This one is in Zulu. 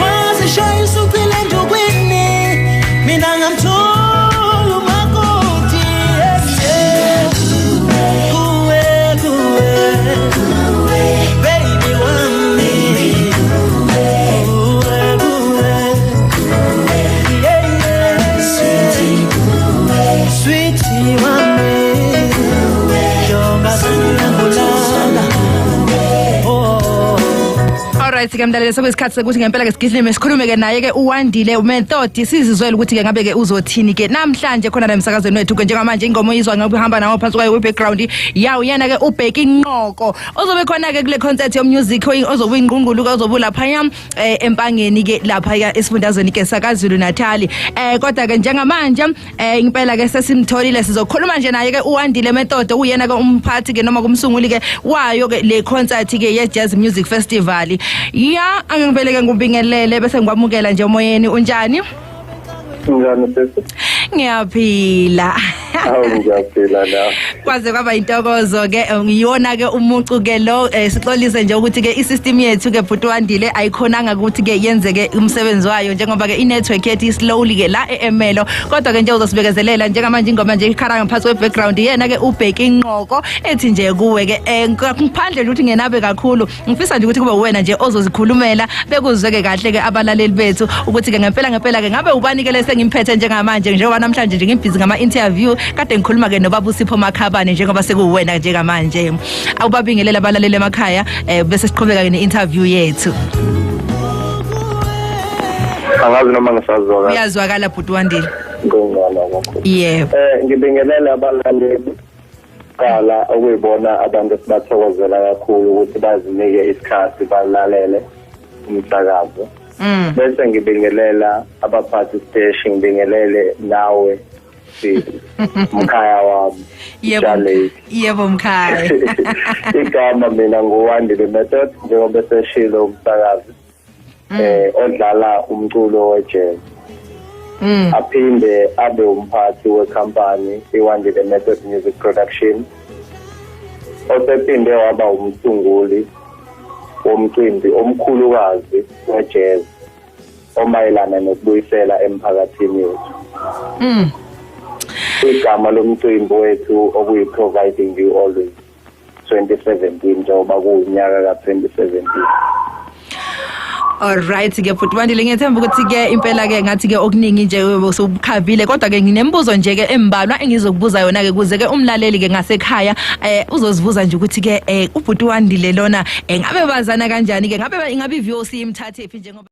Wazishayisa ucile endukwini, mina ngamthola umakoti. Kuwe, kuwe, baby wami, kuwe, kuwe, yeah. Sweetie wami, jonga sangiyangulala, oh. Alright ke mlaleli, sekuyisikhathi sekuthi ngempela ke sigidlime, sikhulume ke naye ke uWandile Method, sizizwele ukuthi ke ngabe ke uzothini ke namhlanje khona la emsakazweni wethu. Ke njengamanje ingoma oyizwa ngoba uhamba nawo phansi kwayo kwi-background yawo, yena ke uBheki Nqoko, ozobe khona ke kule concert yomusic ozobe ingqungqulu ke, ozobe laphaya eMpangeni ke, lapha esifundazweni ke sakaZulu Natal. Kodwa ke njengamanje impela ke sesimtholile, sizokhuluma nje naye ke uWandile Method, uyena ke umphathi ke noma kumsunguli ke wayo ke le concert ke ye Jazz Music Festival. Ya, angibele ke ngubingelele bese ngikwamukela nje emoyeni. Unjani? Njani sisi? Ngiyaphila. Awu, ngiyaphila la. Kwaze kwaba intokozo ke, ngiyona ke umucu ke lo. Sixolise nje ukuthi ke isystem yethu ke, bhuti Wandile, ayikhonanga ukuthi ke yenzeke umsebenzi wayo njengoba ke inetwork yethu slowly ke la eMelo, kodwa ke nje uzosibekezelela. Njengamanje ingoma nje ikhala ngaphansi kwe background, yena ke uBheki Nqoko, ethi nje kuwe ke, ngiphandle nje ukuthi ngenabe kakhulu, ngifisa nje ukuthi kube wena nje ozozikhulumela, bekuzweke kahle ke abalaleli bethu ukuthi ke ngempela ngempela ke ngabe ubani ke lese ngimphethe njengamanje, njengoba namhlanje nje ngibhizi ngama interview, kade ngikhuluma ke nobaba uSipho Makhabane. Njengoba sekuwena njengamanje, awubabingelela abalaleli emakhaya, bese siqhubeka ke ne-interview yethu. Angazi noma ngisazwakala. Uyazwakala, bhuti Wandile. Ngongala kakhulu. Yebo. Ngibingelela abalaleli qala, okuyibona abantu esibathokozela kakhulu ukuthi bazinike isikhathi balalele umsakazo. Bese ngibingelela abaphathi station, ngibingelele nawe sisi, mkhaya wami. Yebo. Jale. Yebo mkhaya. Igama mina nguWandile Method, njengoba seshilo umsakazi, odlala umculo wejazz, aphinde abe umphathi wekhampani iWandile Method Music Production, osephinde waba umsunguli womcimbi omkhulukazi wejazz omayelana nokubuyisela emphakathini wethu. Igama lomcimbi wethu okuyi Providing You Always 2017, njengoba kuwunyaka ka-2017. Alright ke bhuti Wandile, ngiyethemba ukuthi ke impela ke ngathi ke okuningi nje usubukhavile, kodwa ke nginembuzo nje ke embalwa engizokubuza yona ke, kuze ke umlaleli ke ngasekhaya uzozibuza nje ukuthi ke ubhuti Wandile lona ngabe bazana kanjani ke, ngabe ingabe iVOC imthathe phi njengoba